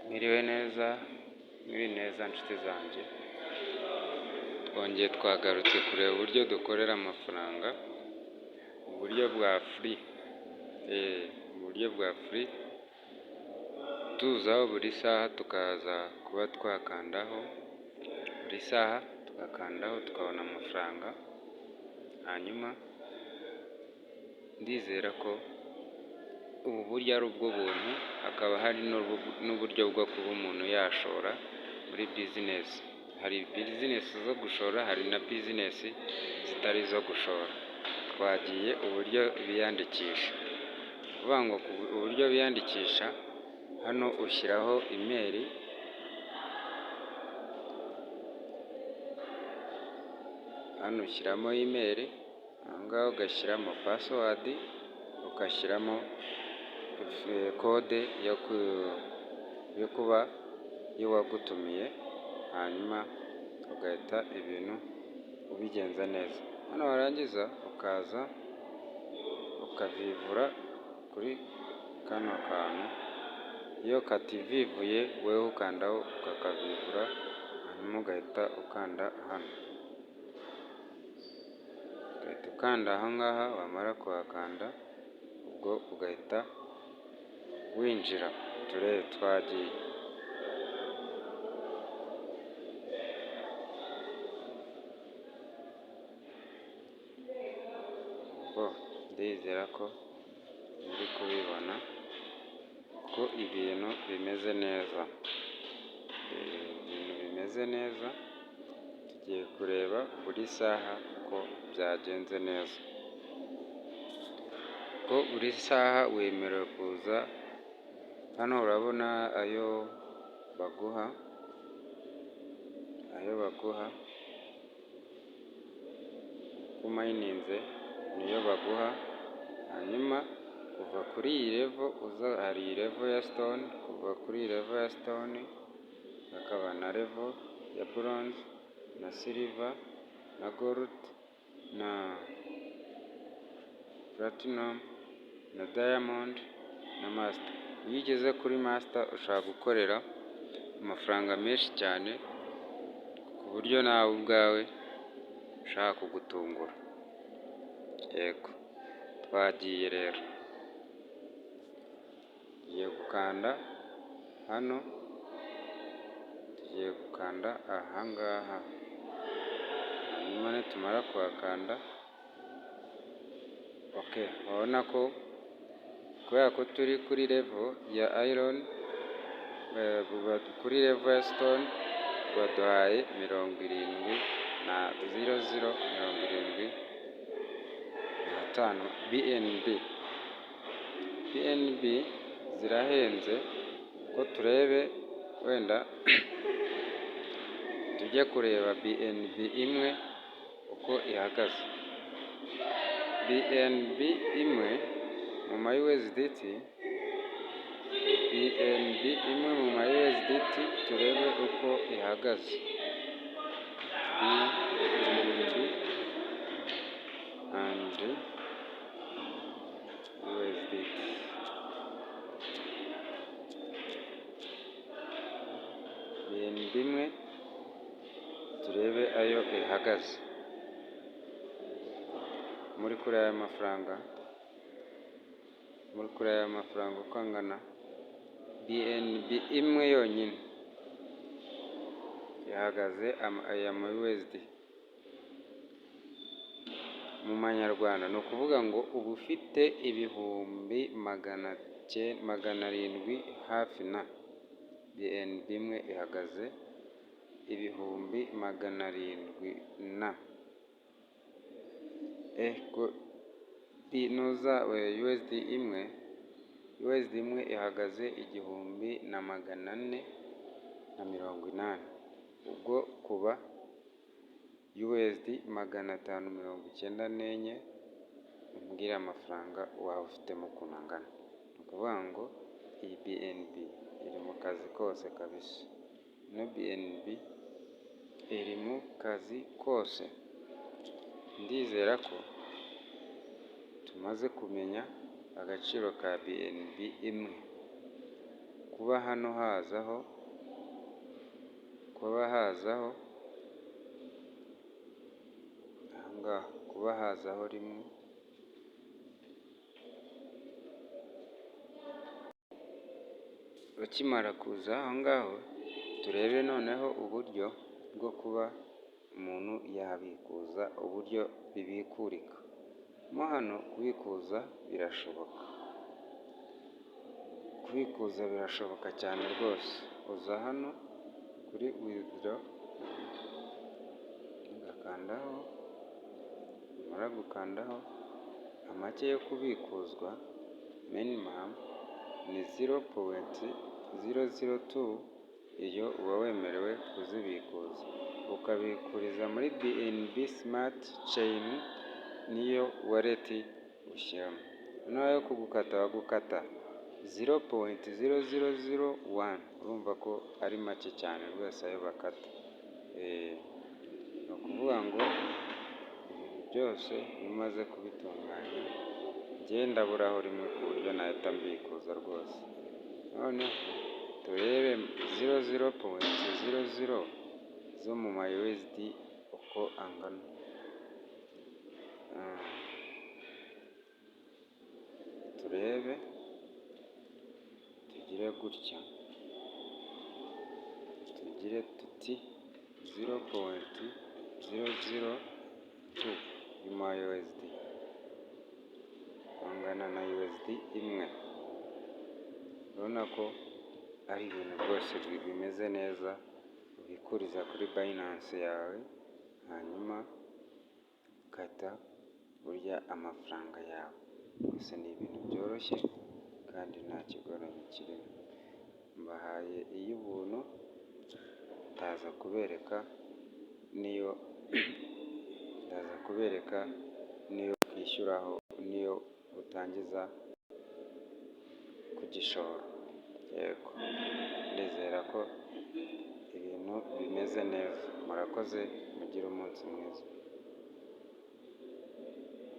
Mwiriwe neza, mwiriwe neza nshuti zanjye, twongeye twagarutse kureba uburyo dukorera amafaranga mu buryo bwa free, mu buryo bwa free, tuzaho buri saha tukaza kuba twakandaho, buri saha tugakandaho tukabona amafaranga, hanyuma ndizera ko ubu buryo ari ubw'ubuntu, hakaba hari n'uburyo bwo kuba umuntu yashora muri business, hari business zo gushora, hari na business zitari izo gushora, twagiye uburyo biyandikisha, ni ukuvuga ngo uburyo biyandikisha, hano ushyiraho email, hano ushyiramo email, aha ngaha ugashyiramo password, ugashyiramo code yo kuba y'uwagutumiye, hanyuma ugahita ibintu ubigenza neza, hano warangiza ukaza ukavivura kuri kano kantu, iyo kativivuye weho ukandaho ukakavivura, hanyuma ugahita ukanda hano, ugahita ukanda aha ngaha, wamara kuhakanda ubwo ugahita winjira, turebe twagiye. Bo ndizera ko muri kubibona ko ibintu bimeze neza, ibintu bimeze neza, tugiye kureba buri saha ko byagenze neza, ko buri saha wemerewe kuza hano, urabona ayo baguha, ayo baguha uko umayininze niyo baguha, hanyuma kuva kuri iyi level uza, hari level ya stone, kuva kuri iyi level ya stone hakaba na level ya bronze na silver na gold na platinum na diamond na master. Iyo ugeze kuri master ushobora gukorera amafaranga menshi cyane, ku buryo nawe ubwawe ushobora kugutungura. Yego, twagiye rero, tugiye gukanda hano, tugiye gukanda aha ngaha, hanyuma nitumara kuhakanda, okay, urabona ko kubera ko turi kuri level ya iron, kuri level ya stone, baduhaye 70 na 00 75 BNB. BNB zirahenze, ko turebe wenda tujye kureba BNB imwe uko ihagaze. BNB imwe mu ma USDT, BNB imwe mu ma USDT turebe uko ihagaze. BNB and USDT. BNB imwe turebe ayo ihagaze. Muri kuri aya mafaranga, muri kuri aya mafaranga uko angana, BNB imwe yonyine ihagaze aya ma USD mu manyarwanda, ni ukuvuga ngo uba ufite 700,000 hafi na BNB imwe ihagaze 700,000 na nuza USD imwe, USD imwe ihagaze 1480, ubwo kuba USD 594, umbwire amafaranga waba ufitemo ukuntu angana. Ni ukuvuga ngo iyi BNB iri mu kazi kose kabisa, ino BNB iri mu kazi kose, ndizera ko tumaze kumenya agaciro ka BNB imwe. Kuba hano hazaho, kuba hazaho aha ngaha, kuba hazaho rimwe, ukimara kuza aho ngaho, turebe noneho uburyo bwo kuba umuntu yabikuza, uburyo bibikurika. Mo hano kubikuza birashoboka, kubikuza birashoboka cyane rwose. Uza hano kuri withdraw ugakandaho, wamara gukandaho amake yo kubikuzwa minimum ni 0.002, iyo uba wemerewe kuzibikuza, ukabikuriza muri BNB Smart Chain, niyo wallet ushyiramo. Noneho ayo kugukata bagukata 0.0001, urumva ko ari make cyane rwose ayo bakata. Ni ukuvuga ngo ibintu byose iyo umaze kubitunganya, njye ndaburaho rimwe ku buryo nahita mbikuza rwose. Noneho turebe 00.00 zo mu ma USD uko angana. Turebe tugire gutya, tugire tuti 0.002 y'ama USD angana na USD imwe. Urabona ko ari ibintu rwose bimeze neza, ubikuriza kuri Binance yawe, hanyuma ugahita urya amafaranga yawe. Gusa ni ibintu byoroshye kandi nta kigoranye kirimo. Mbahaye iy'ubuntu, ndaza kubereka n'iyo, ndaza kubereka n'iyo kwishyuraho, n'iyo utangiza ku gishoro. Yego, ndizera ko ibintu bimeze neza. Murakoze, mugire umunsi mwiza.